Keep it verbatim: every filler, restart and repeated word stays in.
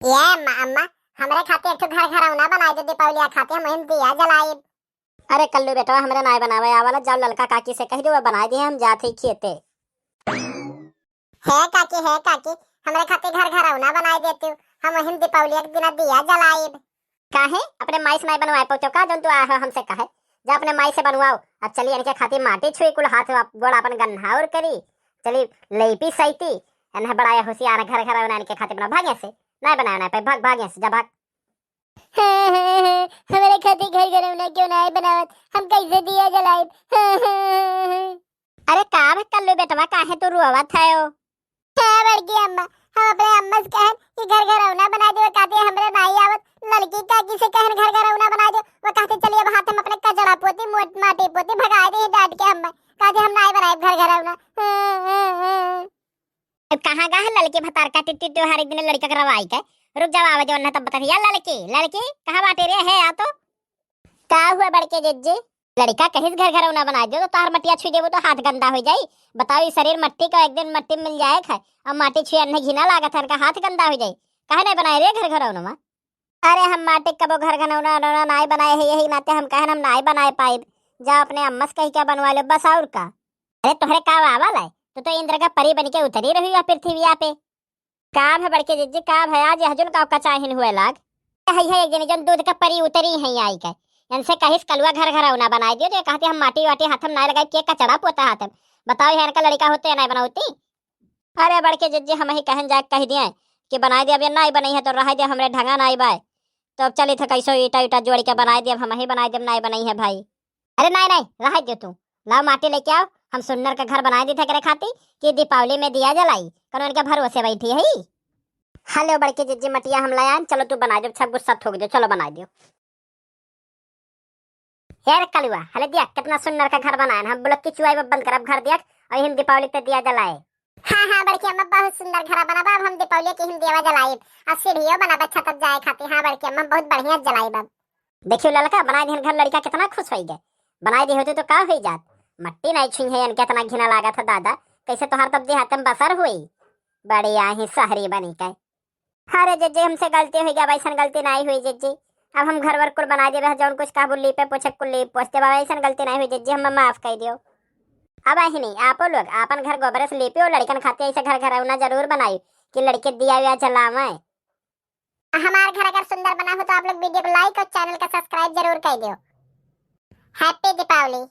ए अम्मा, अम्मा, हमरे खातिर एक ठो घर घरौना बनाइ दे दीपावलिया खातिर, हम ओहिम दिया जलाइब। अरे कल्लू बेटवा, हमरे नाय बनावे आवेला, जाओ ललका काकी से कहि देउ, बनाइ दिहे, हम जात ही खेते। हे काकी, हे काकी, हमरे खातिर घर घरौना बनाइ देतिउ, हम ओहिम दीपावलिया के दिना दिया जलाइब। काहे? अपने माई से नाय बनवाए पउतेउ का, जौन तू आहा हमसे कहे? जा अपने माई से बनवाओ। अब चली इनके खातिर माटी छुई, कुल हाथ गोड़ आपन गन्हाउर करी, चली लेपी सैती, एन्हे बड़ा होशियार घर घरौना इनके खातिर बना, भागे से, नाय बनाए, नाय पाई, भाग, भागे से, जा भाग। हमरे खातिर घर घरौना क्यों नाय बनावत? हम कैसे दिया जलाइब? अरे का भे कल्लू बेटवा, काहे तू रोवत हयो? हाँ बड़की अम्मा, हम अपने अम्मा से कहन कि घर घरौना बनाइ दे, वो कहते हमरे नाई आवत। ललकी काकी से कहन घर घरौना बनाइ दे, वो कहते चलिए अब हाथ हम अपने कचड़ा पोती, मोट-, माटी पोती भगाइ दे डांट के अम्मा, कहते हम नाई बनाइब घर घरौना। अब कहाँ गा है ललकी भतार का टिट्टी त्योहार एक दिन लड़का के रवाई के। रुक जावा, आवे दे ओन्ने तब बतरिया। ललकी, ललकी, कहाँ बाटे रे? है आ तो। का हुआ बड़के जिज्जी? लड़का कहिस घर घरौना बनाइ देउ, तो तोहार मटिया छुई देबू तो हाथ गंदा होइ जाई। बताओ, ई शरीर मट्टी का, एक दिन मट्टी में मिल जाए खाए, अब माटी छुए अन्हे घिना लागत है, इनका हाथ गंदा होइ जाई। काहे नाहीं बनाए रे घर घरौना? अरे हम माटी कबो घर घरौना नाहीं बनाए है, यही नाते हम कहन हम नाहीं बनाए पाइब। जा अपने अम्मा से कहि के बनवा लो बस, और का। अरे तोहरे का आवा लै, तू तो इंद्र का परी बन के उतरी रही है पृथ्वी पे। का भे बड़के जिज्जी, का भे? आज यह जुन का कचाहिन हुए लाग। है, है, एक जनी जौन दूध का परी उतरी है आई के। इनसे कहिस कलुआ घर घरौना बनाइ दियो, तो ये कहती हम माटी वाटी हाथ में नाहीं लगाई, के कचड़ा पोता हाथ में। बताओ, ये इनका लड़का होते नाहीं बनौती। अरे बड़के जिज्जी, हमही कहन जाए कहि दिए कि बनाइ दे, अब ये नाहीं बनई है तो रह दे, हमरे ढंगा नाहीं बाय। तो अब चली थे कैसो ईटा ईटा जोड़ के बनाइ दे, अब हमही बनाइ दे, नाहीं बनई है भाई। अरे नाहीं, नाहीं, रह दे तू। लाओ माटी लेके आओ, हम सुन्नर का घर बनाइ दे थे एकरे खाती कि दीपावली में दिया जलाई, कौन इनके भरोसे बैठी है। हेलो बड़की जिज्जी, मटिया हम लायान, चलो तू बनाइ दो, सब गुस्सा थूक दो, चलो बनाइ दो। यार कलुआ, हले दिया कितना सुन्नर का घर बनायन, हम बुलक की चुआई बंद करब घर दिया, और हम दीपावली पे दिया जलाए। हाँ, हाँ, बड़की अम्मा, बहुत सुन्नर घर बनाबा, अब हम दीपावली के हम दिया जलाइब, और सीढ़ियों बनाबा छत जाए खाती। हाँ बड़की अम्मा, बहुत बढ़िया जलाइब अब। देखियो ललका, बनाइ दिहन घर, लड़का कितना खुश होइ गए। बनाइ दिहे होते तो का होइ जात? मट्टी नाहीं छुई है, इनके इतना घिना लागत है दादा, कैसे तोहार तब देहात में बसर हुई? बड़ी आही शहरी बनी के। अरे जिज्जी, हमसे गलती होइ गया, वैसन गलती नाहीं हुई जिज्जी। अब हम घर वर कुल बनाइ देबे, जौन कुछ कहबू लीपे पोछे कुल लीप पोछ देबे, वैसन गलती नाहीं हुई जिज्जी, हम माफ कइ दियो। अब आही नहीं, आपो लोग आपन घर गोबरे से लीपियो, लड़कन खातिर ऐसे घर घरौना जरूर बनाई कि लड़के दिया विया जलावे। हमार घर अगर सुंदर बना हो तो आप लोग वीडियो को like और चैनल का सब्सक्राइब जरूर कर दियो। हैप्पी दीपावली।